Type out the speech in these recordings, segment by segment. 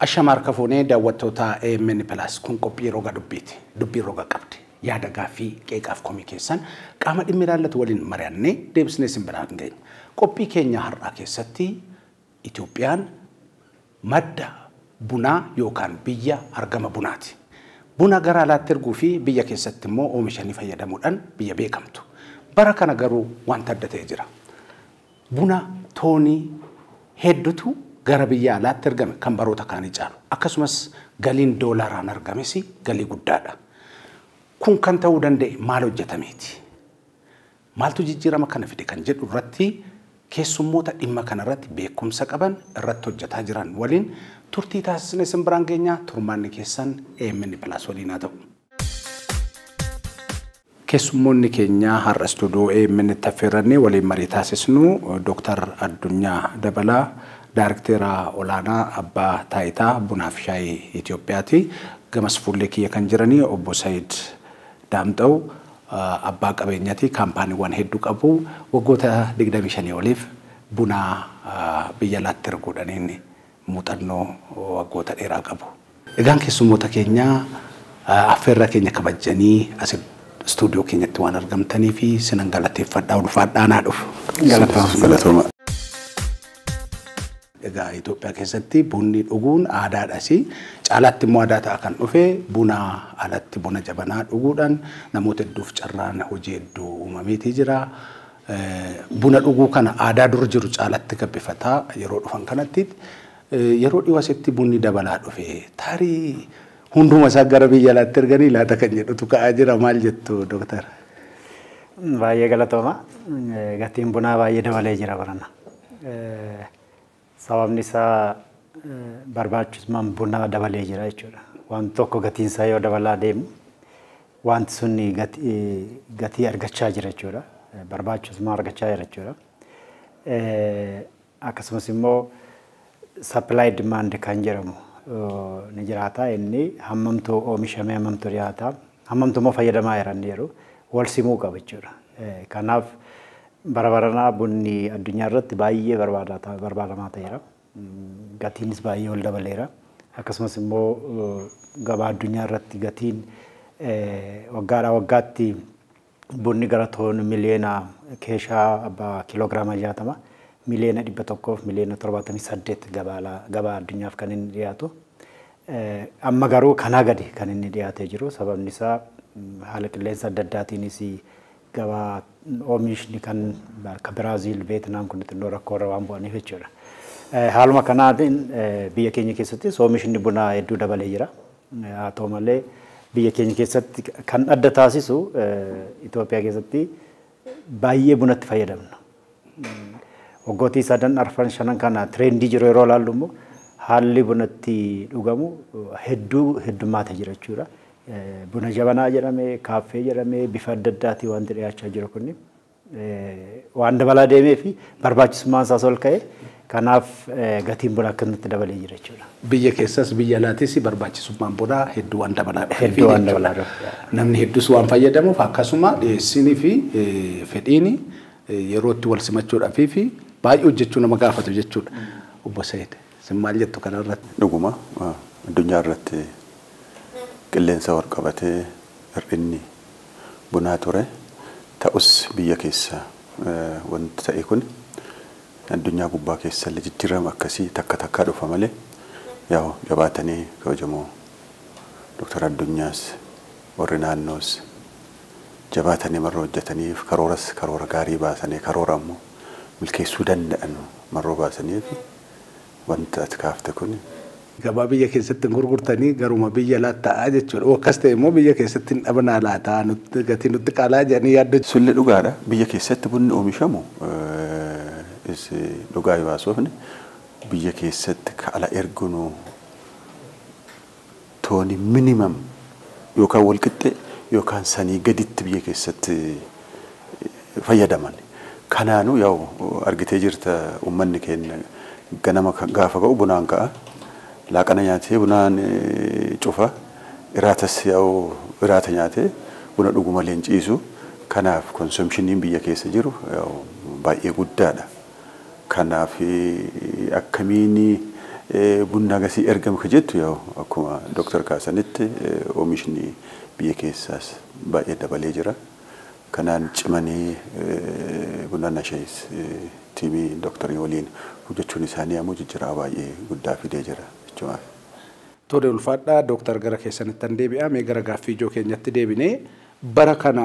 Ashama harka fuunee daawwattoota AMN Plus kun qophii roga dubbiiti. Dubbiin roga qabdi. Yaada gaaffii qeeqaaf komii keessan qaama dhimmi ilaallatu waliin mari'annee deebisnee isin biraan geenya. Qophii keenya har'aa keessatti Itoophiyaan madda bunaa yookaan biyya argama bunaati. Buna gara alaatti erguu fi biyya keessatti immoo oomishanii fayyadamuudhaan biyya beekamtu. Bara kana garuu wanta adda ta'e jira. Buna toonii hedduutu gara biyya alaatti ergame kan baroota kaanii caalu. Akkasumas galiin doolaaraan argames galii guddaadha. Kun kan ta'uu danda'e maal hojjetameeti? Maaltu jijjiirama kana fide kan jedhu irratti keessummoota dhimma kanarratti beekumsa qaban irratti hojjetaa jiran waliin turtii taasisne isin biraan geenyaa turmaanni keessan AMN Plus waliin haa ta'u. Keessummoonni keenya har'a istuudiyoo AMN itti affeerrannee waliin marii taasisnu Dooktar Addunyaa Dabalaa Daayirikteera olaanaa Abbaa Taayitaa Bunaaf Shaayii Itoophiyaati. Gamas fuullee kiyya kan jiranii obbo Sayid Daamxaw abbaa qabeenyaati. Kaampaaniiwwan hedduu qabu. Waggoota 25 oliif buna biyya alaatti erguudhaan muuxannoo waggoota dheeraa qabu. Egaan keessummoota keenya affeerraa keenya kabajanii as istuudiyoo keenyatti waan argamtanii fi sinan galateeffadhaa ulfaadhaa naa dhufu. Galatooma. Egaa Itoophiyaa keessatti bunni dhuguun aadaadhas. Caalaatti immoo aadaa ta'a kan dhufe buna alatti buna jabanaa dhuguudhaan namoota hedduuf carraan hojii hedduu uumameetii jira. Buna dhuguu kana aadaa dur jiru caalatti gabbifataa yeroo dhufan kanatti yeroo dhiyoo asitti bunni dabalaa dhufe tarii hunduma isaa gara biyya alaatti erganii laata kan jedhutu ka'aa jira maal jettu dooktar? Baay'ee galatooma. Gatiin bunaa baay'ee dabalee jira barana. Sababni isaa barbaachisummaan bunaa dabalee jira jechuudha. Waan tokko gatiin isaa yoo dabalaa deemu wanti sun gatii argachaa jira jechuudha. Barbaachisummaa argachaa jira jechuudha. Akkasumas immoo supply demand kan jedhamu ni jiraata. Inni hammamtu oomishamee hammamtu dhiyaata. Hammamtu immoo fayyadamaa jiran jedhu wal simuu qaba jechuudha. Kanaaf bara baranaa bunni addunyaa irratti baay'ee barbaadamaa ta'eera. Gatiinis baay'ee ol dabaleera. Akkasumas immoo gabaa addunyaa irratti gatiin waggaadhaa waggaatti bunni gara toon miliyoona keeshaa abbaa kiiloogiraama 60 miliyoona 100 miliyoona 78 gabaa addunyaaf kan inni dhiyaatu. Amma garuu kanaa gadi kan inni dhiyaatee jiru. Sababni isaa haala qilleensa adda addaatiinis gabaa oomishni kan akka Biraaziil, Veetnaam kun xinnoo rakkoo irra waan bu'aniif jechuudha. Haaluma kanaatiin biyya keenya keessattis oomishni bunaa hedduu dabalee jira. Haa ta'u malee biyya keenya keessatti kan adda taasisu Itoophiyaa keessatti baay'ee bunatti fayyadamna. Waggootii sadan arfan shanan kana tireendii jiru yeroo ilaallu immoo haalli bunatti dhugamu hedduu heddummaatee jira jechuudha. Buna jabanaa jedhamee, kaaffee jedhamee bifa adda addaatiin wanti dhiyaachaa jiru kun waan dabalaa deemee fi barbaachisummaan isaas ol ka'e. Kanaaf gatiin bunaa akkanatti dabalee jira jechuudha. Biyya keessas biyya alaatis barbaachisummaan bunaa hedduu waan dabalaa dhufee Hedduu waan dabalaa dhufe. Namni hedduus waan fayyadamuuf akkasuma dhiyeessinii fi fedhiin yeroo itti wal simachuudhaaf fi baay'ee hojjechuu nama gaafatu jechuudha. Obbo Sayid, isin maal jettu kanarratti? Dhuguma addunyaa irratti qilleensa wal qabatee hir'inni bunaa ture. Ta'us biyya keessa wanti ta'e kun addunyaa gubbaa keessa illee jijjiirama akkasii takka takkaa dhufa malee yaa'u jabaatanii kabajamoo Dooktar Addunyaas warri naannoos jabaatanii marroo hojjetaniif karooras karoora gaarii baasanii karoora ammoo milkeessuu danda'an marroo baasaniif wanta ati kaafte kun. Gabaa biyya keessatti hin gurgurtanii garuma biyya alaatti ta'aa jechuudha. Akkas ta'e immoo biyya keessatti hin dhabanaa laataa gatii nutti qaalaa jedhanii yaaddu. Sullee dhugaadha. Biyya keessatti bunni oomishamu dhugaa yoo haasofne biyya keessatti ka ala erginu tooni minimum yookaan walqixxee yookaan sanii gaditti biyya keessatti fayyadaman. Kanaanuu yaa'u argitee jirta uummanni keenya ganama gaafa ka'u bunaan ka'a. Laaqana nyaatee bunaan cufa. Iraatas yaa'u iraata nyaatee buna dhugu malee hin ciisu. Kanaaf konsumshiniin biyya keessa jiru baay'ee guddaadha. Kanaaf akkamiin Bunni gasii ergame ka jettu yoo akkuma Dooktar kaasanitti oomishni biyya keessaas baay'ee dabalee jira. Kanaan cimanii buna nashees tiimii dooktarii waliin hojjechuun isaanii ammoo jijjiirama baay'ee guddaa fidee jira jechuudha. Tole ulfaadhaa dooktar gara keessanitti an deebi'a. Mee gara gaaffii ijoo keenyatti deebinee bara kana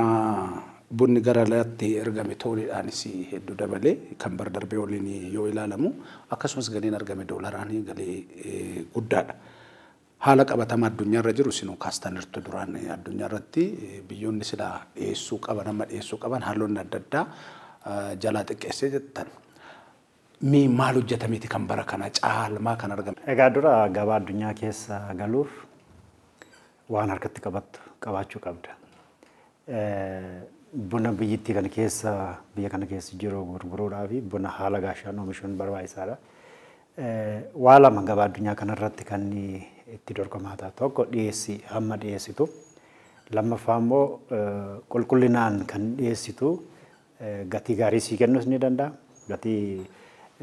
bunni gara alaatti ergame tooniidhaanis hedduu dabalee kan bara darbee waliin yoo ilaalamu akkasumas galiin argame doolaraan galii guddaadha. Haala qabatamaa addunyaarra jiru isinuu kaastaniirtu duraan addunyaarratti biyyoonni silaa dhiyeessuu qaban amma dhiyeessuu qaban haalonni adda addaa jalaa xiqqeessee jettan. Mee maal hojjetameeti kan bara kana caalmaa kan argame? Egaa dura gabaa addunyaa keessa galuuf waan harkatti qabattu qabaachuu qabda. Buna biyyattii kana keessa biyya kana keessa jiru gurguruudhaa fi buna haala gaashaan oomishuun barbaachisaadha. Waa lama gabaa addunyaa kanarratti kan itti dorgomaa ta'a. Tokko dhiyeessii hamma dhiyeessitu. Lammaffaa immoo qulqullinaan kan dhiyeessitu gatii gaarii sii kennuus ni danda'a. Gatii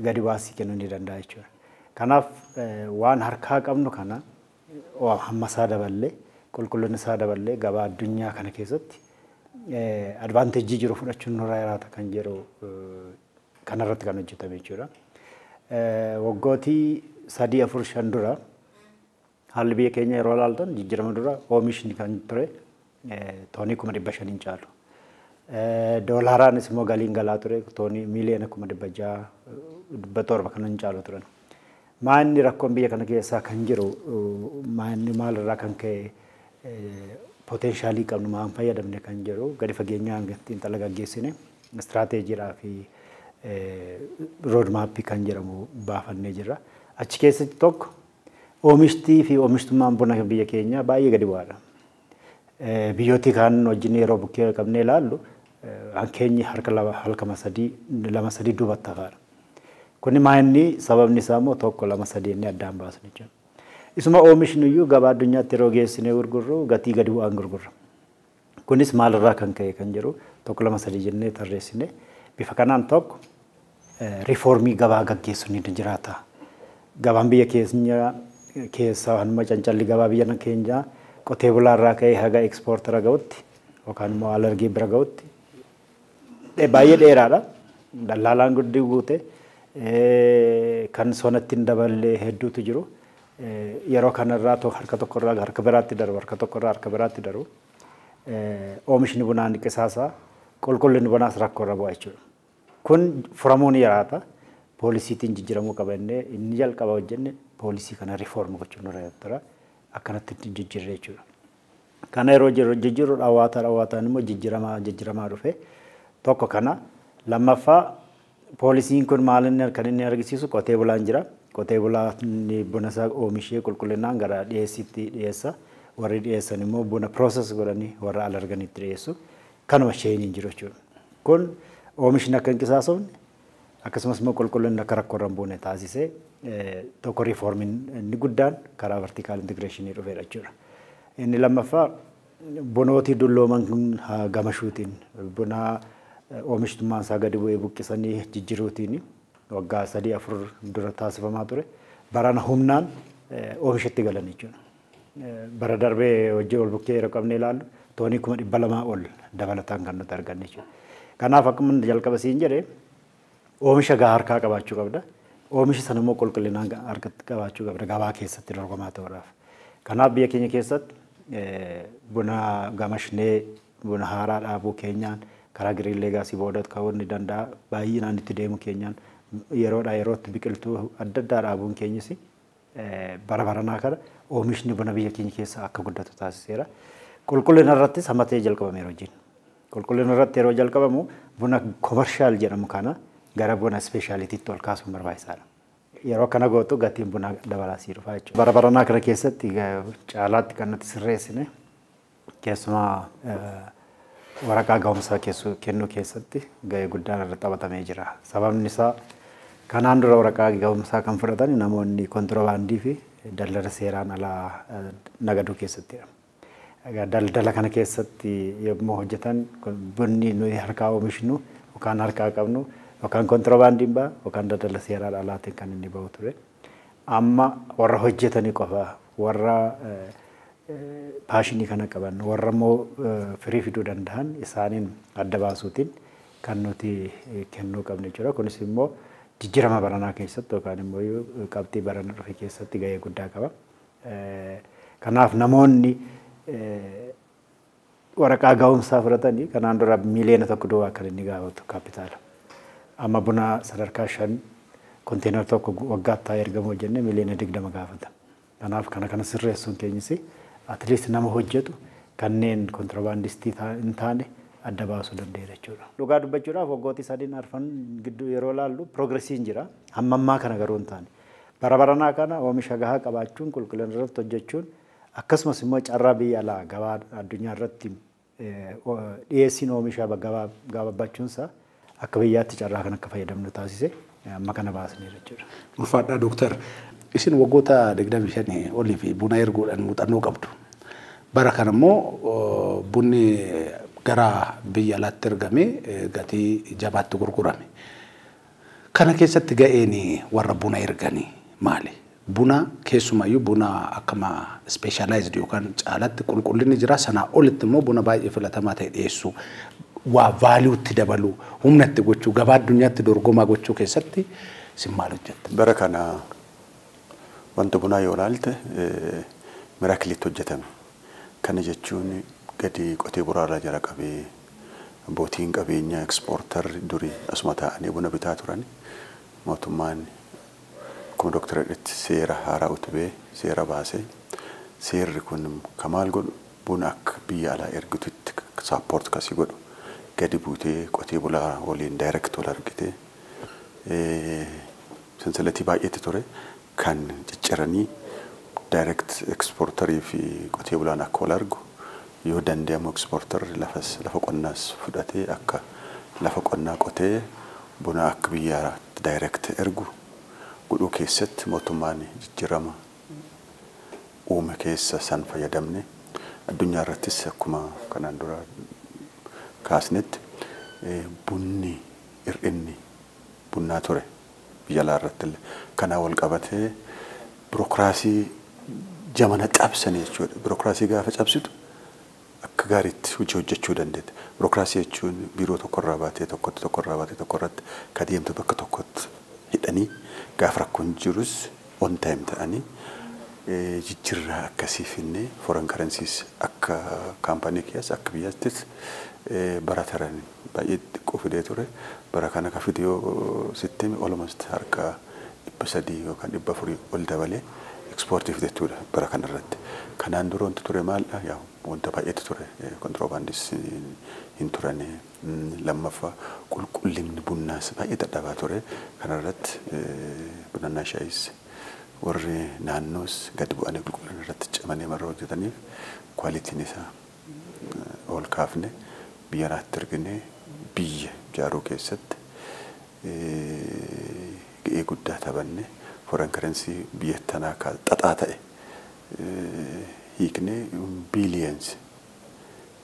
gadi baasii kennuu ni danda'a jechuudha. Kanaaf waan harkaa qabnu kana hamma isaa daballee qulqullina isaa daballee gabaa addunyaa kana keessatti advaanteejii jiru fudhachuun nurraa jiraata kan jedhu kanarratti kan hojjetame jechuudha. Waggootii 3, 4, 5 dura haalli biyya keenya yeroo ilaaltan jijjiirama dura oomishni kan ture toonii 500,000 caalu. Doolaaraanis immoo galiin galaa ture toonii miiliyoona 600,000 700 kan hin caalu turan. Maanni rakkoon biyya kana keessaa kan jiru maanni maalirraa kan ka'e poteenshaalii qabnu maan fayyadamne kan jiru gadi fageenyaan xiinxala gaggeessine istiraateejiidhaa fi roodmaappii kan jedhamu baafannee jirra. Achi keessatti tokko oomishtii fi oomishtummaan buna biyya keenyaa baay'ee gadi bu'aadha. Biyyooti kaan wajjin yeroo bukkee qabnee ilaallu hankeenyi harka halkama 2, 3 duubatti hafaadha. Kuni maanni sababni isaa immoo 1, 2, 3 inni addaan baasne jechuudha. Isuma oomishni iyyuu gabaa addunyaatti yeroo geessinee gurgurru gatii gadi bu'aan gurgurra. Kunis maalirraa kan ka'e kan jiru 1, 2, 3 jennee tarreessine bifa kanaan tokko riifoormii gabaa gaggeessuun ni jiraata. Gabaan biyya keenya keessaa hanuma cancalli gabaa biyya keenyaa qotee bulaarraa ka'ee haga ekspoortara ga'utti yookaan immoo alargii bira ga'utti baay'ee dheeraadha. Dallaalaan guddii guute kan sonatti hin daballe hedduutu jiru. Yeroo kanarraa harka tokkorraa harka biraatti darbu, harka tokkorraa harka biraatti darbu. Oomishni bunaa ni qisaasaa, qulqullinni bunaas rakkoorra bu'a jechuudha. Kun furamuun jiraata. Poolisiitiin jijjiiramuu qaba inni jalqaba hojjenne poolisii kana riifoorm gochuun nurra jira. Akkanatti jijjiirre jechuudha. Kana yeroo jijjiirru dhawaataan immoo jijjiiramaa dhufe. Tokko kana lammaffaa poolisiin kun maal inni kan inni argisiisu qotee bulaan jira. Qotee bulaan buna isaa oomishee qulqullinaan gara dhiyeessiitti dhiyeessa. Warri dhiyeessan immoo buna pirooses godhanii warra ala arganitti dhiyeessu. Kanuma sheeniin jiru jechuudha. Kun oomishni akka hin qisaasofne akkasumas immoo qulqullinni akka rakkoorra hin buune taasisee tokko riifoormiin inni guddaan karaa vertikaal intigireeshinii dhufeedha jechuudha. Inni lammaffaa bunootii dullooman kun gamashuutiin buna oomishtummaan isaa gadi bu'ee buqqisanii jijjiiruutiin waggaa 3, 4 dura taasifamaa ture. Barana humnaan oomishatti galan jechuudha. Bara darbee hojii ol bukkee yeroo qabnee ilaallu toonii 200,000 ol dabalataan kan nuti arganne jechuudha. Kanaaf akkuma jalqaba siin jedhee oomisha gahaa harkaa qabaachuu qabda. Oomisha sana immoo qulqullinaan harkatti qabaachuu qabda gabaa keessatti dorgomaa ta'uudhaaf. Kanaaf biyya keenya keessatti buna gamashnee buna haaraa dhaabuu keenyaan karaa giriin leegaasii booda ka'uu ni danda'a. Baay'inaan itti deemu keenyaan yeroodhaa yerootti biqiltuu adda addaa dhaabuun keenyas bara baranaa kana oomishni buna biyya keenya keessa akka guddatu taasiseera. Qulqullina irrattis hammatee jalqabameera hojiin. Qulqullina irratti yeroo jalqabamu buna komershaal jedhamu kana gara buna ispeeshaaliitiitti ol kaasuun barbaachisaadha. Yeroo kana gootu gatiin bunaa dabalaa sii dhufa jechuudha. Bara baranaa kana keessatti caalaatti kan nuti sirreessine keessumaa waraqaa ga'umsaa kennuu keessatti ga'ee guddaan irratti taphatamee jira. Sababni isaa kanaan dura waraqaa ga'umsaa kan fudhatan namoonni kontiroobaandii fi daldala seeraan alaa nagaduu keessattidha. Daldala kana keessatti yommuu hojjetan bunni nuyi harkaa oomishnu yookaan harkaa qabnu yookaan kontiroobaandiin ba'a yookaan daldala seeraan alaatiin kan inni bahu ture. Amma warra hojjetanii qofa, warra passionii kana qaban, warra immoo firii fiduu danda'an isaaniin adda baasuutiin kan nuti kennuu qabnu jechuudha. Kunis immoo jijjiirama baranaa keessatti yookaan immoo qabxii barana dhufe keessatti gahee guddaa qaba. Kanaaf namoonni waraqaa ga'umsaa fudhatanii kanaan dura 1 miiliyoona duwwaa kan inni gaafatu kaapitaala. Amma buna sadarkaa 5 konteenar 1 waggaatti haa ergamu jennee 20 miiliyoona gaafata. Kanaaf kana sirreessuun keenyis at least nama hojjetu kanneen kontirbaandistii hin taane adda baasuu danda'eera jechuudha. Dhugaa dubbachuudhaaf waggooti sadiin arfan gidduu yeroo laallu progressiin jira. Hamma ammaa kana garuu hin taane. Bara baranaa kana oomisha gahaa qabaachuun, qulqullina irratti hojjechuun, akkasumas immoo carraa biyya alaa gabaa addunyaa irratti dhiyeessiin oomisha gabaabachuunsaa akka biyyaatti carraa kan akka fayyadamnu taasise amma kana baasneera jechuudha. Ulfaadhaa dooktar, isin waggoota 25 olii fi buna erguudhaan muuxannoo qabdu. Bara kana immoo bunni gara biyya alaatti ergame gatii jabaatti gurgurame. Kana keessatti ga'een warra buna erganii maali? Buna keessumayyuu buna akkama specialized yookaan caalatti qulqullinni jira, sanaa olitti immoo buna baay'ee filatamaa ta'e dhiyeessuu, waa valueutti dabaluu, humna itti gochuu, gabaa addunyaatti dorgomaa gochuu keessatti isin maal hojjetta? Bara kana wanta bunaa yoo ilaalte miracleitti hojjetame. Kana jechuun gadi qotee bulaarraa jala qabee abbootiin qabeenyaa exporterri durii asuma taa'anii buna bitaa turan, mootummaan akkuma doktara jedhetti seera haaraa utubee seera baasee, seerri kun kamaal godhu, buna akka biyya alaa ergitutti support kasii godhu, gadi buutee qotee bulaa waliin direct wal argitee sansalatii baay'eetu ture kan cicciranii direct exporterii fi qotee bulaan akka wal argu, yoo danda'amu exporterri lafas lafa qonnaas fudhatee akka lafa qonnaa qotee buna akka biyyaatti direct ergu godhuu keessatti mootummaan jijjiirama uume keessa san fayyadamne. Addunyaa irrattis akkuma kanaan dura kaasnetti bunni hir'inni bunnaa ture biyya alaa irratti illee. Kanaa wal qabatee birookiraasii jamana cabsanii jechuudha. Birookiraasii gaafa cabsitu akka gaariitti hojii hojjechuu dandeette. Birookiraasii jechuun biiroo tokkorraa baatee tokkotti, tokkorraa baatee tokkorratti ka deemtu bakka tokkotti hidhanii, gaafa rakkoon jirus on time ta'anii jijjiirraa akkasii finnee foreign currencies akka kaampaanii keessa akka biyyaattis bara taran baay'ee xiqqoo fidee ture. Bara kana ka fide yoo sitti almost harka 300 yookaan 400 ol dabalee ekspoortii fidetuudha bara kana irratti. Kanaan dura wanti ture maaldha? Yaa, wanta baay'eetu ture. Kontiroobaandis hin turane. Lammaffaa, qulqullinni bunnaas baay'ee dadhabaa ture. Kana irratti bunannaa shaayis warri naannoos gadi bu'anii qulqullina irratti cimanii marra hojjetaniif qualityn isaa ol kaafne biyya alaatti ergine biyya ijaaruu keessatti ga'ee guddaa taphanne. Foreign currency biyya tanaa xaxaa ta'e hiiknee billions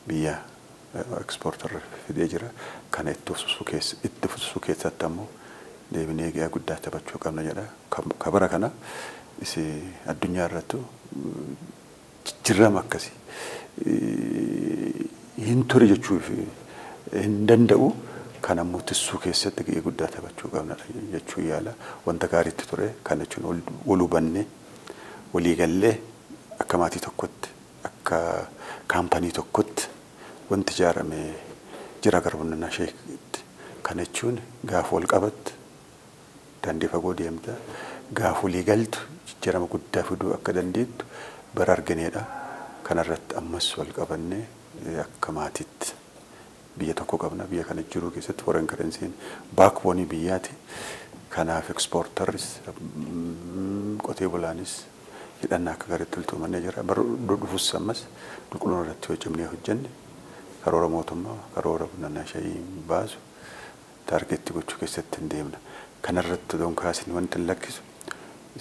biyya exporterra fidee jira. Kana itti fufsuu keessatti ammoo deebinee ga'ee guddaa taphachuu qabna jedha. Ka bara kana isi addunyaa irrattu jijjiirama akkasii hin ture jechuuf hin danda'u. Kan ammoo tissuu keessatti ga'ee guddaa taphachuu qabna jechuu yaala. Wanta gaariitti ture. Kana jechuun wal hubannee, walii gallee, akka maatii tokkotti, akka kaampanii tokkotti wanti ijaarame jira garbannaa sheekitti. Kana jechuun gaafa wal qabattu daandii fagoo deemta, gaafa walii galtu jijjiirama guddaa fiduu akka dandeettu bara argineedha. Kanarratti ammas wal qabannee akka maatiitti biyya tokko qabna. Biyya kana jiruu keessatti foreign currency backbone biyyaati. Kanaaf exporterris qotee bulaanis hidhannaa akka gaariitti toltumannee jira. Bara dhufus ammas qulqullina irratti hojjennee hojjenne karoora mootummaa, karoora bunannaa shayii baasu targetti gochuu keessatti hin deemna. Kanarratti odoon kaasin wanti hin lakkisu,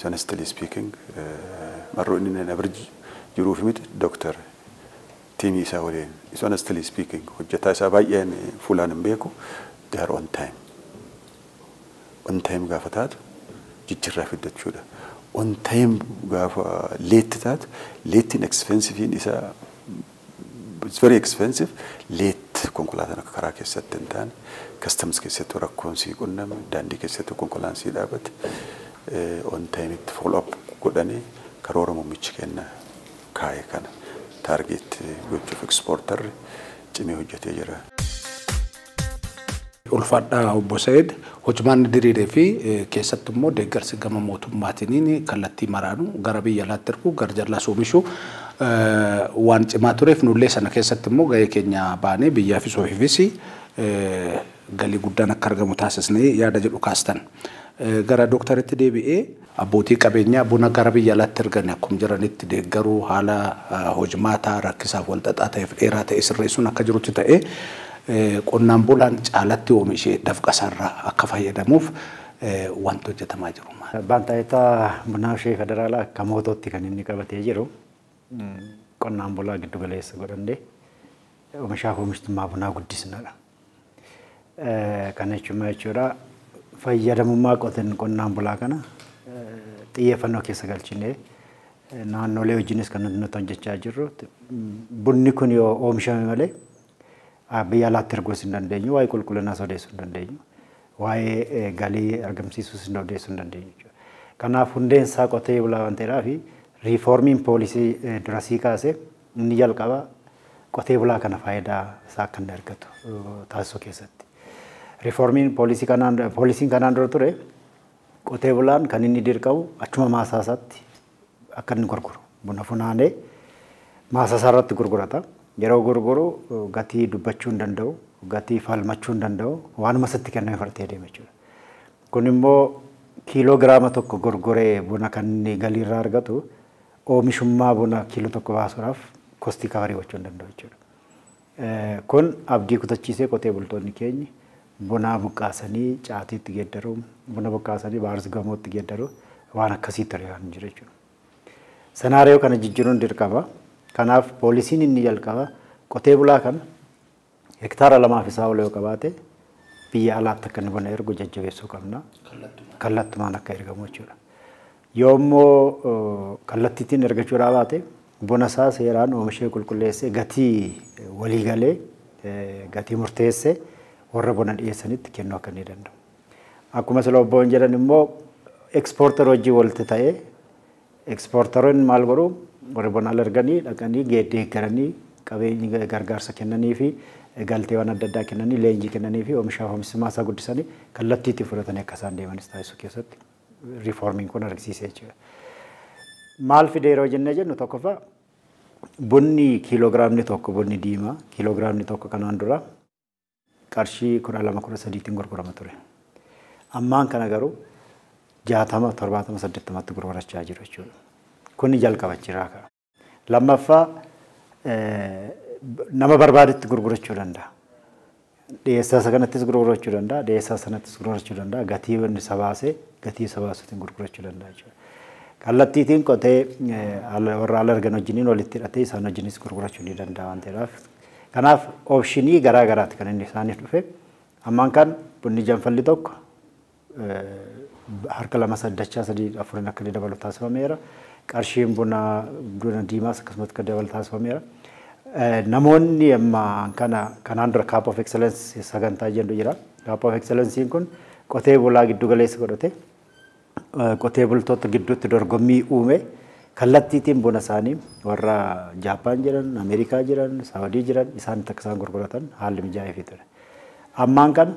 honestly speaking, marroo inni na bira jiruuf miti, dooktar tiimii isaa waliin, honestly speaking, hojjetaa isaa baay'een fuulaan hin beeku, they are on time. On time gaafa taatu jijjiirraa fiddachuudha. On time gaafa late taatu lateiin expensiveiin isaa it's very expensive. Late konkolaataan akka karaa keessatti hin taane, customs keessatti rakkoon sii qunname, daandii keessatti konkolaataan sii dhaabate, on time itti follow up godhanii karoora muummichi kenna kaa'e kana target gochuuf exporterri cimee hojjetee jira. Ulfaadhaa obbo Said, hojimaanni diriiree fi keessattuu immoo deeggarsi gama mootummaatiin kallattii maraanuu gara biyya alaatti erguu gara jallaas oomishuu waan cimaa tureef nullee sana keessatti immoo gahee keenya baanee biyyaafis ofiifis galii guddaan akka argamu taasisnee yaada jedhu kaastan. Gara dooktaritti deebi'ee, abbootii qabeenyaa buna gara biyya alaatti ergan akkuma jiranitti deeggaruu, haala hojimaataa rakkisaaf walxaxaa ta'eef dheeraa ta'e sirreessuun akka jirutti ta'ee, qonnaan bulaan caalatti oomishee dafqa isaarraa akka fayyadamuuf wanti hojjetamaa jiru maali? Abbaan taayitaa bunaa ishee federaalaa akka mottootti kan inni qabatee jiru qonnaan bulaa giddu galeessa godhannee oomishaaf oomishtummaa bunaa guddisnadha. Kana jechuun maal jechuudha? Fayyadamummaa qonnaan bulaa kana xiyyeeffannoo keessa galchinee naannolee wajjinis kan nuti hojjechaa jirru, bunni kun yoo oomishame malee biyya alaatti erguus hin dandeenyu, waa'ee qulqullinaas odeessuu hin dandeenyu, waa'ee galii argamsiisuus hin odeessuu hin dandeenyu. Kanaaf hundeen isaa qotee bulaa waan ta'eedhaaf reformiin poolisii durasii kaase inni jalqaba qotee bulaa kana faayidaa isaa akka inni argatu taasisuu keessatti. Reformiin poolisii kanaan poolisiin kanaan dura ture qotee bulaan kan inni dirqamu achuma maasaa isaatti akka inni gurguru, buna funaanee maasaa isaa irratti gurgurata. Yeroo gurguru gatii dubbachuu hin danda'u, gatii falmachuu hin danda'u, waanuma sitti kenname fudhatee deema jechuudha. Kun immoo kiiloo giraama tokko gurguree buna kan inni galiirraa argatu oomishummaa buna kiiloo tokko baasuudhaaf costii coverii gochuu hin danda'u jechuudha. Kun abdii kutachiisee qotee bultoonni keenya buna buqqaasanii caatiitti geeddaruu, buna buqqaasanii baarsi gamootti geeddaruu, waan akkasii ture kan jiru jechuudha. Scenario kana jijjiiruun dirqama. Kanaaf poolisiin inni jalqaba qotee bulaa kana hektaara lamaaf isaa ol yoo qabaate biyya alaatti akka inni buna ergu jajjabeessuu qabna. Kallattumaan akka ergamu jechuudha. Yoo immoo kallattiitiin ergachuudhaa baate buna isaa seeraan oomishee qulqulleessee gatii waliigalee gatii murteessee warra buna dhiyeessanitti kennuu akka inni danda'u. Akkuma sila obboon jedhan immoo exporter hojii walitti ta'ee exporteroonni maal godhu? Warri buna ala erganii dhaqanii deeggaranii, qabeenya gargaarsa kennanii fi galteewwan adda addaa kennanii, leenjii kennanii fi oomishaaf oomishummaa isaa guddisanii kallattiitti fudhatanii akka isaan deemanis taasisuu keessatti reformiin kun argisiisee jechuudha. Maal fide yeroo jennee jennu, tokkoffaa bunni kiiloogiraamni tokko, bunni diimaa kiiloogiraamni tokko kanaan dura qarshii 12, 13tiin gurgurama ture. Ammaan kana garuu 60, 70, 80tti gurgurachaa jiru jechuudha. Kuni jalqaba jiraa ka'a. Lammaffaa, nama barbaadetti gurgurachuu danda'a. Dhiyeessaa isa kanattis gurgurachuu danda'a, dhiyeessaa sanattis gurgurachuu danda'a, gatii inni isa baasee gatii isa baasuutiin gurgurachuu danda'a jechuudha. Kallattiitiin qotee warra ala ergan wajjiniin walitti hidhatee isaan wajjinis gurgurachuu ni danda'a waan ta'eedhaaf. Kanaaf optionii garaa garaati kan inni isaaniif dhufe. Ammaan kan bunni janfalli tokko harka lama saddachaa sadii afuriin akka inni dabalu taasifameera. Qarshiin buna diimaas akkasumas akka dabalu taasifameera. Namoonni amma kana kanaan dura Cup of Excellence sagantaa jennu jira. Cup of Excellenceiin kun qotee bulaa giddu galeessa godhate qotee bultoota gidduutti dorgommii uume, kallattiitiin buna isaanii warra Jaappaan jiran, Ameerikaa jiran, Saawudii jiran isaanitti akka isaan gurguratan haalli mijaa'eefii ture. Ammaan kana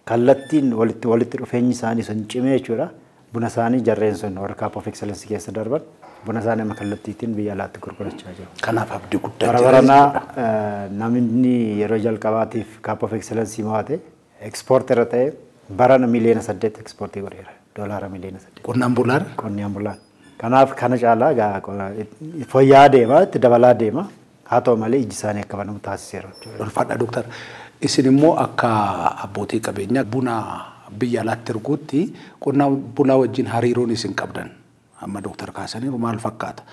kallattiin walitti dhufeenyi isaanii sun cimee jechuudha. Buna isaanii jarreen sun warra Cup of Excellence keessa darban buna isaanii amma kallattiitiin biyya alaatti gurgurachaa jiru. Kanaaf abdii guddaa Bara jira baranaa jechuudha. Namni yeroo jalqabaatiif Cup of Excellence mo'ate exportera ta'e barana 8 miliyoona exportii godheera. Doolaara 8 miliyoona. Qonnaan bulaan Qonnaan bulaan. Kanaaf kana caalaa fooyya'aa deema, itti dabalaa deema. Haa ta'u malee iji isaanii akka banamu taasiseera jechuudha. Ulfaadha dooktar. Isin immoo akka abbootii qabeenyaa buna biyya alaatti erguutti qonnaan bulaa wajjin hariiroon isin qabdan amma dooktar kaasaniiru maal fakkaata?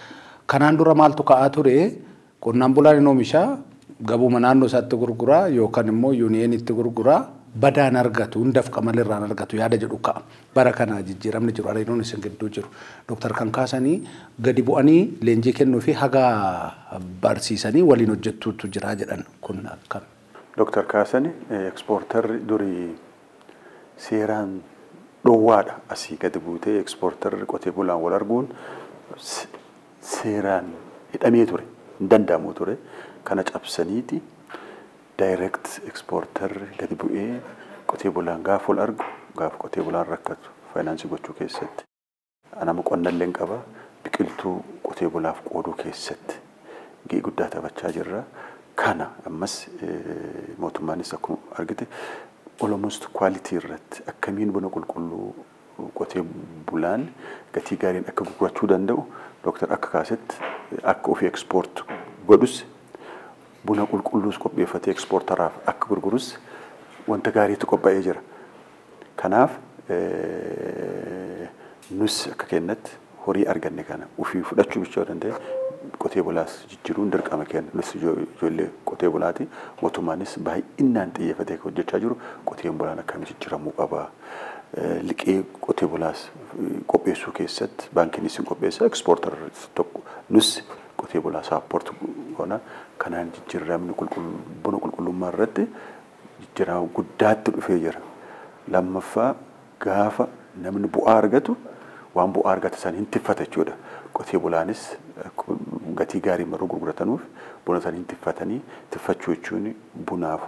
Kanaan dura maaltu ka'aa ture? Qonnaan bulaan hin oomishaa, gabuma naannoo isaatti gurguraa yookaan immoo unionitti gurguraa. Badaan argatu, hundaaf qamalirraan argatu yaada jedhu ka'a. Bara kana jijjiiramni jiru, hariiroon isin gidduu jiru. Dooktar kan kaasanii gadi bu'anii leenjii kennuu fi haga barsiisanii waliin hojjettuutu jira jedhan kun akkam. Dooktar Kaasani ekspoortarri durii seeraan dhoowwaadha asii gadi buutee ekspoortarri qotee bulaan wal arguun seeraan hidhamee ture, hin danda'amu ture. Kana cabsaniiti direct exporter gadi bu'ee qotee bulaan gaafa wal argu, gaafa qotee bulaan rakkatu faayinaansii gochuu keessatti. Anama qonnallee qaba, biqiltuu qotee bulaaf qooduu keessatti gahee guddaa taphachaa jirra. Kana ammas mootummaanis akkuma argite almost quality irratti akkamiin buna qulqulluu qotee bulaan gatii gaariin akka gurgurachuu danda'u Dooktar akka kaasetti akka ofii ekspoort godhus buna qulqulluus qopheeffatee ekspoortaraaf akka gurgurus wanta gaariitu qophaa'ee jira. Kanaaf nus akka kennatti horii arganne kana ofii fudhachuu bichuu danda'e qotee bulaas jijjiiruun dirqama kenna. Nus ijoollee qotee bulaati. Mootummaanis baay'inaan xiyyeeffatee hojjechaa jiru qoteen bulaan akkamiin jijjiiramuu qaba. Liqii qotee bulaas qopheessuu keessatti baankiinis hin qopheessa ekspoortar tokko nus qotee bulaa saappoort goona. Kanaan jijjiiramni buna qulqullummaa irratti jijjiirama guddaatti dhufee jira. Lammaffaa gaafa namni bu'aa argatu waan bu'aa argata san hin tiffata jechuudha. Qotee bulaanis gatii gaarii maruu gurguratanuuf buna san hin tiffatanii tiffachuu jechuun bunaaf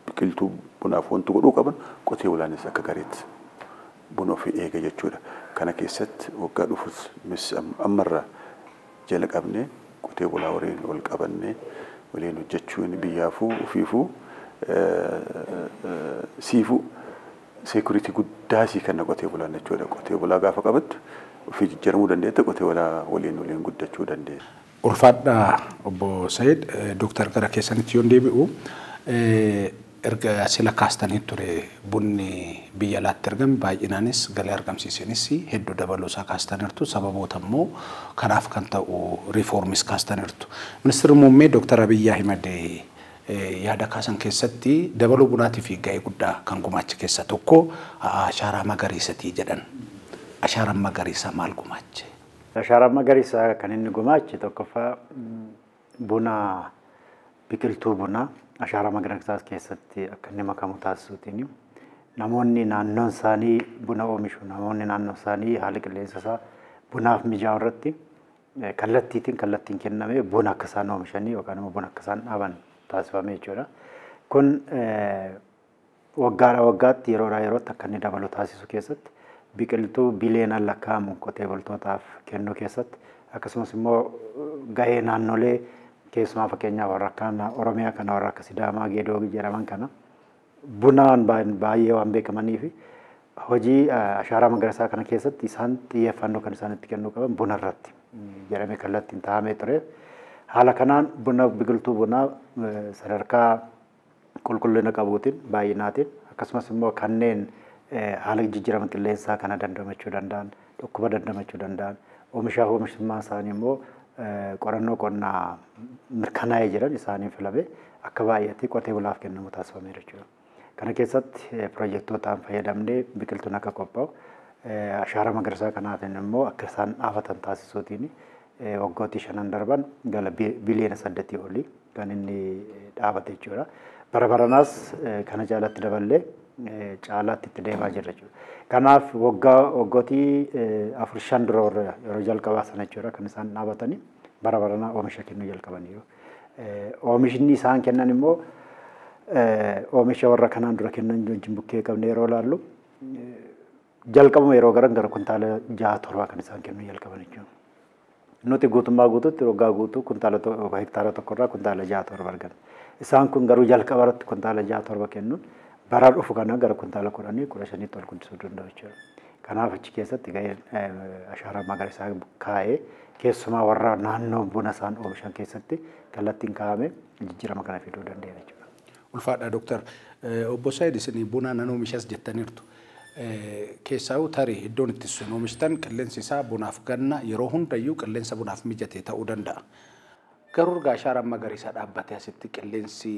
biqiltuu bunaaf wanti godhuu qaban qotee bulaanis akka gaariitti buna ofii eega jechuudha. Kana keessatti waggaa dhufus nus ammarraa jala qabnee qotee bulaa waliin wal qabannee waliin hojjechuun biyyaafuu ofiifuu siifuu seekuritii guddaa sii kenna qotee bulaan jechuudha. Qotee bulaa gaafa qabattu ofii jijjiiramuu dandeetta, qotee bulaa waliin waliin guddachuu dandeetta. Ulfaadhaa obbo Sayid, Dooktar gara keessanitti yoon deebi'u erga sila kaastanii ture bunni biyya alaatti argame baay'inaanis galii argamsiisanis hedduu dabaluu isaa kaastaniirtu, sababoota immoo kanaaf kan ta'u riifoormis kaastaniirtu. Ministeerri muummee Dooktar Abiyyi Ahimad yaada kaasan keessatti dabaluu bunaatii fi gahee guddaa kan gumaache keessaa tokko ashaaraa magariisatii jedhan. Ashaaraan magariisaa maal gumaache? Ashaaraan magariisaa kan inni gumaache tokkoffaa buna biqiltuu bunaa ashaaraa magariisaa keessatti akka inni makamu taasisuutiin namoonni naannoon isaanii buna oomishu, namoonni naannoo isaanii haala qilleensa isaa bunaaf mijaa'u irratti kallattiin kennamee buna akka isaan oomishanii yookaan immoo buna akka isaan dhaaban taasifame jechuudha. Kun waggaadhaa waggaatti yeroodhaa yerootti akka inni dabalu taasisuu keessatti biqiltuu biliyoonaan lakkaa'amu qotee bultootaaf kennuu keessatti akkasumas immoo gahee naannolee keessumaa fakkeenyaaf warra akka Oromiyaa kana warra akka Sidaamaa Geedoo jedhaman kana bunaan baay'ee waan beekamanii fi hojii ashaaraa magariisaa kana keessatti isaan xiyyeeffannoo kan isaan itti kennuu qaban buna irratti jedhamee kallattiin taa'amee ture. Haala kanaan buna biqiltuu bunaa sadarkaa qulqullina qabuutiin baay'inaatiin akkasumas immoo kanneen haala jijjiirama qilleensaa kana dandamachuu danda'an, dhukkuba dandamachuu danda'an, oomishaaf oomishummaa isaanii immoo qorannoo qonnaa mirkanaa'ee jiran isaaniin filame akka baay'eetti qotee bulaaf kennamu taasifameera jechuudha. Kana keessatti piroojektootaan fayyadamnee biqiltuun akka qophaa'u ashaaraa magariisaa kanaatiin immoo akka isaan dhaabatan taasisuutiin waggootii 5 darban gara biliyoona 8 olii kan inni dhaabate jechuudha. Bara baranaas kana caalatti daballee caalaatti itti deemaa jirra jechuudha. Kanaaf waggootii 4-5 dura warra yeroo jalqabaa sana jechuudha kan isaan dhaabatanii bara baranaa oomisha kennuu jalqabaniiru. Oomishni isaan kennan immoo oomisha warra kanaan dura kennan wajjin bukkee qabne yeroo ilaallu jalqabuma yeroo garan gara kuntaala 6-7 kan isaan kennuu jalqaban jechuudha. Nuti guutummaa guutuutti waggaa guutuu kuntaala hektaara tokkorraa kuntaala 6-7 arganna. Isaan kun garuu jalqaba irratti kuntaala 6-7 kennuun bara dhufu kana gara kuntaala 10-15 ol guddisuu danda'u jechuudha. Kanaaf achi keessatti gaheen ashaaraa magariisaa kaa'ee keessumaa warra naannoo buna isaan oomishan keessatti kallattiin kaa'ame jijjiirama kana fiduu danda'e jechuudha. Ulfaadhaa Dooktar. Obbo Saayid isin buna nan oomishas jettaniirtu. Keessaa'uu tarii iddoon itti sun oomishtan qilleensi isaa bunaaf ganna yeroo hundayyuu qilleensa bunaaf mijate ta'uu danda'a. Garuu erga ashaaraan magariisaa dhaabbatee asitti qilleensi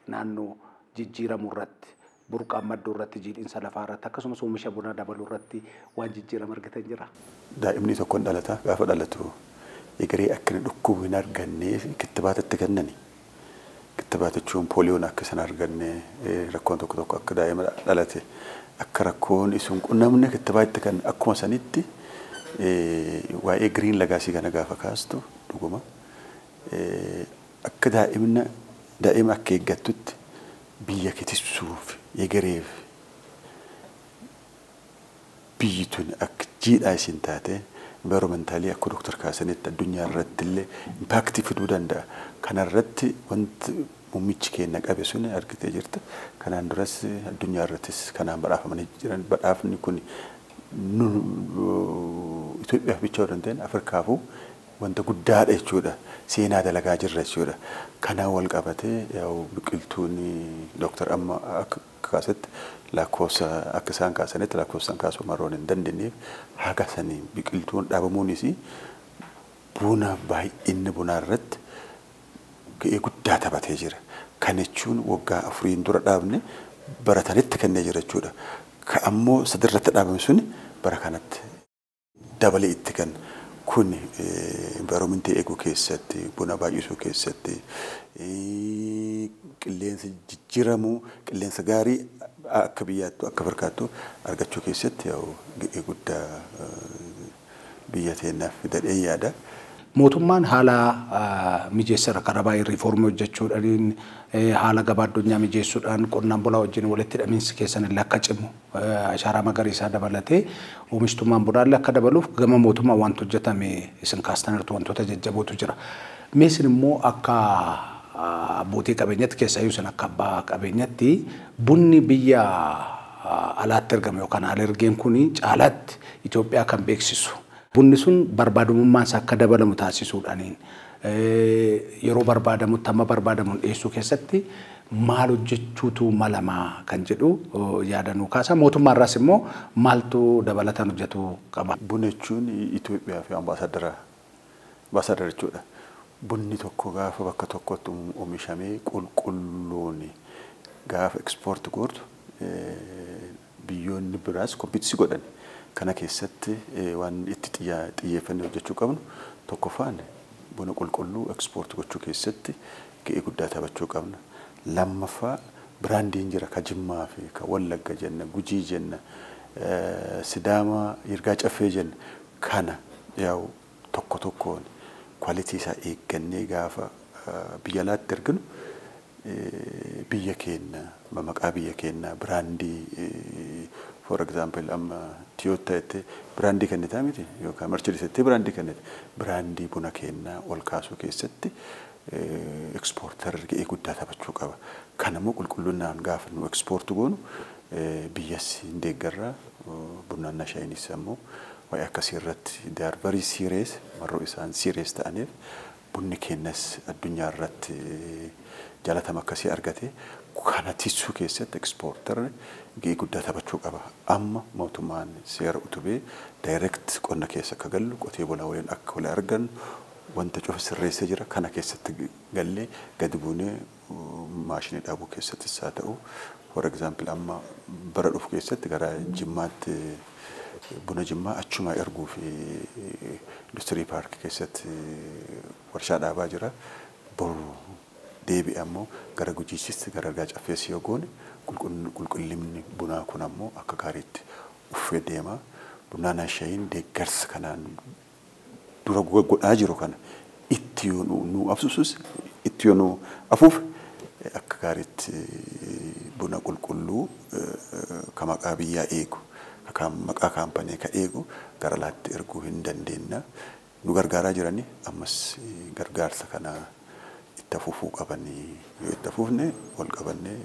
naannoo jijjiiramu irratti Burqaan madduu irratti, jiidhinsa lafaa irratti, akkasumas oomisha bunaa dabaluu irratti waan jijjiirama argitan jira. Daa'imni tokko hin dhalata. Gaafa dhalatu egeree akka inni dhukkubu hin arganneef kittibaata itti kennani. Kittibaata jechuun pooliyoon akka isaan arganne, rakkoon tokko tokko akka daa'ima dhalate akka rakkoon isun qunnamne kittibaata itti kennan. Akkuma sanitti waa'ee green legacy kana gaafa kaastu dhuguma akka daa'imna daa'ima akka eeggattutti biyya keetissuuf egereef biyyi tun akka jiidhaa isin taate environmentally akka Dooktar kaasanitti addunyaa irratti illee impact fiduu danda'a. Kanarratti wanti muummichi keenya qabe sun argitee jirta. Kanaan duras addunyaa irrattis kanaan badhaafamanii jiran. Badhaafni kun Itoophiyaaf bicha odoo hin ta'in Afrikaafuu wanta guddaadha jechuudha. Seenaa dalagaa jirra jechuudha. Kanaan wal qabatee yaa'u biqiltuun Dooktar amma akka kaasetti lakkoofsa akka isaan kaasanitti lakkoofsaan kaasuu maroon hin dandeenyeef haga sanii biqiltuun dhaabamuunis buna baay'inni bunaa irratti ga'ee guddaa taphatee jira. Kan jechuun waggaa 4 dura dhaabne baratanitti kennee jira jechuudha. Ka ammoo sadirratti dhaabame suni bara kanatti dabalee itti kenna. Kun environmentii eeguu keessatti, buna baay'isuu keessatti, qilleensa jijjiiramuu, qilleensa gaarii akka biyyaattu akka Afrikaattu argachuu keessatti ga'ee guddaa biyya teenyaaf fidadhee yaada. Mootummaan haala mijeessera karaa baay'ee riifoormii hojjechuudhaan, haala gabaa addunyaa mijeessuudhaan, qonnaan bulaa wajjin walitti hidhamiinsi keessan illee akka cimu, ashaaraa magariisaa dabalatee oomishtummaan bunaa illee akka dabaluuf gama mootummaa wanti hojjetame isin kaastaniirtu wantoota jajjabootu jira. Mee isin immoo akka abbootii qabeenyatti, keessaayyuu isin akka abbaa qabeenyatti, bunni biyya alaatti ergame yookaan alergeen kun caalaatti Itoophiyaa kan beeksisu. Bunni sun barbaadamummaan isaa akka dabalamu taasisuudhaan yeroo barbaadamutti hamma barbaadamuun dhiyeessuu keessatti maal hojjechuutu malamaa kan jedhu yaadanuu kaasa. Mootummaa irraas immoo maaltu dabalataan hojjetu qaba? Buna jechuun Itoophiyaa fi ambaasaadara jechuudha. Bunni tokko gaafa bakka tokkotti oomishamee qulqulluun gaafa ekspoorti gootu biyyoonni biraas kompiitisii godhan. Kana keessatti waan itti xiyyeeffannee hojjechuu qabnu tokkoffaan buna qulqulluu ekspoorti gochuu keessatti ga'ee guddaa taphachuu qabna. Lammaffaa biraandiin jira ka Jimmaa fi ka Wallagga jenna, Gujii jenna, Sidaama, Yirgaa Caffee jenna. Kana yaa'u tokko tokkoon kwaalitii isaa eeggannee gaafa biyya alaatti erginu biyya keenya maqaa biyya keenya biraandii, for example amma Toyota jettee biraandii kennitaa miti yookaan Mercedes jettee biraandii kennite, biraandii buna keenyaa ol kaasuu keessatti ekspoortarri ga'ee guddaa taphachuu qaba. Kan immoo qulqullinaan gaafa nu ekspoorti goonu biyyas hin deeggarraa, bunaan shaayinis ammoo waa'ee akkasii irratti they are very serious, marroo isaan serious ta'aniif bunni keenyas addunyaa irratti jaalatama akkasii argate. Kana tiksuu keessatti ekspoortarri ga'ee guddaa taphachuu qaba. Amma mootummaan seera utubee direct qonna keessa akka gallu, qotee bulaa waliin akka wal argannu wanta cufa sirreessee jira. Kana keessatti gallee gadi buunee maashinii dhaabuu keessattis haa ta'u, for example amma bara dhufu keessatti gara Jimmaatti buna Jimmaa achumaa erguu fi industirii paarkii keessatti warshaa dhaabaa jira. Boru deebi'e ammoo gara Gujiittis gara Yirgaa Caffeessi yoo goone qulqullinni bunaa kun ammoo akka gaariitti uffee deema. Bunaan shaayiin deeggarsa kanaan dura godhaa jiru kana itti yoo nu afsusus itti yoo nu afuuf akka gaariitti buna qulqulluu ka maqaa biyyaa eegu, ka maqaa kaampanii ka eegu gara alaatti erguu hin dandeenya. Nu gargaaraa jirani, ammas gargaarsa kana itti afufuu qabanii, yoo itti afuufne wal qabannee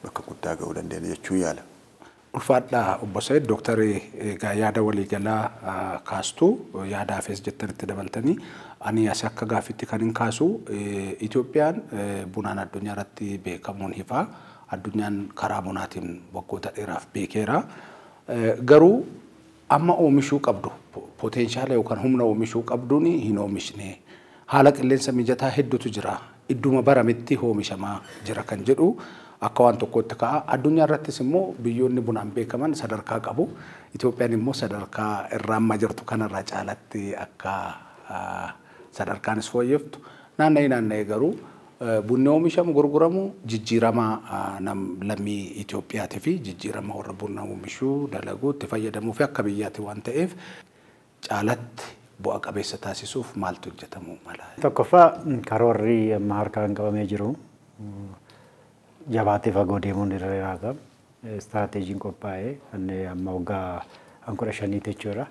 bakka guddaa ga'uu dandeenya jechuu yaala. Ulfaadhaa obbo Said, Dooktarri, egaa yaada waliigalaa kaastuu yaadaafis jettanitti dabaltanii ani as akka gaaffitti kan hin kaasu, Itoophiyaan bunaan addunyaa irratti beekamuun ifaa, addunyaan karaa bunaatiin waggoota dheeraaf beekeera. Garuu amma oomishuu qabdu potenshaala yookaan humna oomishuu qabduun hin oomishne, haala qilleensa mijataa hedduutu jira, idduma barametti oomishamaa jira kan jedhu Akka waan tokkootti ka'a. Addunyaa irrattis immoo biyyoonni bunaan beekaman sadarkaa qabu. Itoophiyaan immoo sadarkaa irra amma jirtu kanarraa caalatti akka sadarkaanis fooyyeftu. Naanna'ee naanna'ee garuu bunni oomishamu gurguramu jijjiirama lammii Itoophiyaatii fi jijjiirama warra buna oomishuu dalaguu itti fayyadamuu fi akka biyyaatti waan ta'eef caalatti bu'a qabeessa taasisuuf maaltu hojjetamuu mala? Tokkoffaa karoorri amma harkaan qabamee jiru jabaatee fagoo deemuun irra jiraata. Istiraateejiin qophaa'ee amma waggaa 15 jechuudha.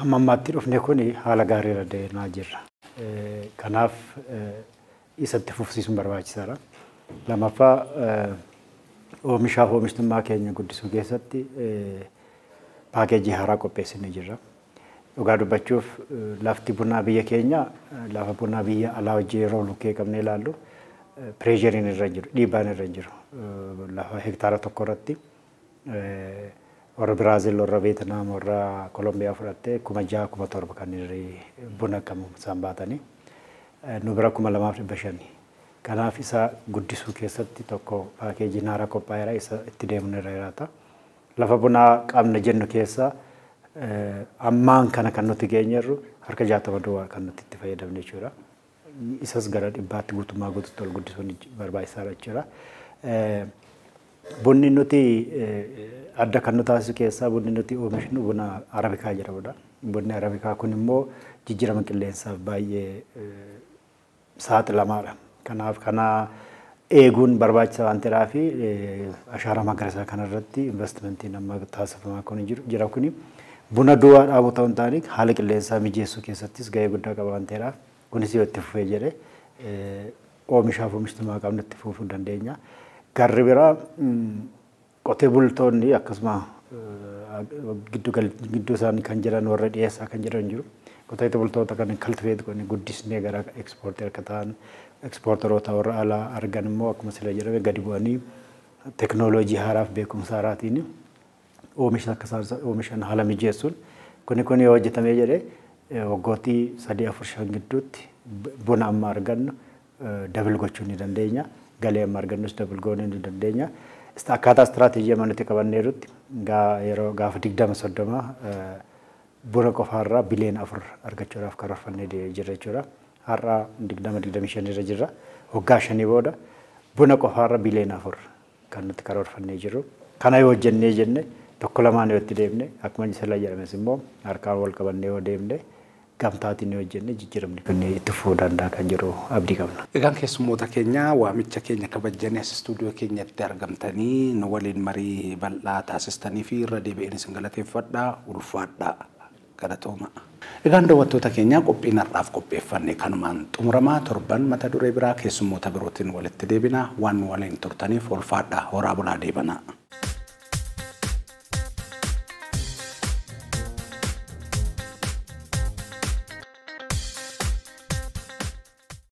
Amma ammaatti dhufne kun haala gaarii irra deemaa jirra. Kanaaf isatti fufsiisuun barbaachisaadha. Lammaffaa oomishaaf oomishtummaa keenya guddisuu keessatti paakeejii haaraa qopheessinee jirra. Dhugaa dubbachuuf lafti bunaa biyya keenya lafa bunaa biyya alaa wajjin yeroo lukkee qabnee ilaallu pireesheriin irra hin jiru, dhiibbaan irra hin jiru. Lafa hektaara tokko irratti warra Biraazil, warra Veetnaam, warra Kolombiyaa fudhattee 6,000 7,000 kan irri buna qabu isaan baatanii nu bira 2,500. Kanaaf isa guddisuu keessatti tokko paakeejiin haaraa qophaa'eera isa itti deemuun irra jiraata. Lafa bunaa qabna jennu keessa ammaan kana kan nuti geenyerru harka 60 duwwaa kan nuti itti fayyadamne jechuudha. Isas gara 100tti guutummaa guututti ol guddisuun barbaachisaadha jechuudha. Bunni nuti adda kan nu taasisu keessaa bunni nuti oomishnu buna Arabikaa jedhamudha. Bunni Arabikaa kun immoo jijjiirama qilleensaaf baay'ee saaxilamaadha. Kanaaf kana eeguun barbaachisaa waan ta'eef ashaaraa magariisaa kanarratti investimentiin amma taasifamaa kun jira kuni buna duwwaa dhaabuu ta'uu hin taane haala qilleensaa mijeessuu keessattis gahee guddaa qaba waan ta'eef kunis yoo itti fufee jedhe oomishaaf oomishtummaa qabnu itti fufuu dandeenya. Garri biraa qotee bultoonni akkasuma gidduu isaanii kan jiran warra dhiyeessaa kan jiran jiru. Qotee bultoota kan kaltiveet godhanii guddisnee gara ekspoortii akka ta'an ekspoortaroota warra alaa argan immoo akkuma sila jedhame gadi bu'anii teknooloojii haaraaf beekumsa haaraatiin oomisha akka isaan oomishan haala mijeessuun kuni yoo hojjetamee jedhe waggootii 3, 4, 5 gidduutti buna amma argannu dabil gochuu ni dandeenya. Galee amma argannus dabil goonuu ni dandeenya. Akkaataa istiraateejii amma nuti qabanneerutti yeroo gaafa 20, 30 buna qofaarraa biliyoona 4 argachuudhaaf karoorfannee jirra jechuudha. Har'a 20, 25 irra jirra. Waggaa 5 booda buna qofaarra biliyoona 4 kan nuti karoorfannee jirru. Kana yoo hojjennee jenne tokko lamaan yoo itti deemne akkuma sila jedhames immoo harkaan wal qabannee yoo deemne gamtaatiin yoo hojjenne jijjiiramni kun itti fufuu danda'a kan jiru abdii qabna. Egaan keessummoota keenya waamicha keenya kabajjanii as istuudiyoo keenyatti argamtanii nu waliin marii bal'aa taasistanii fi irra deebi'een isin galateeffadhaa ulfaadhaa galatooma. Egaan daawwattoota keenya qophiin har'aaf qopheeffanne kanumaan xumuramaa torban mata duree biraa keessummoota birootiin walitti deebina waan nu waliin turtaniif ulfaadhaa horaa bulaa deebanaa.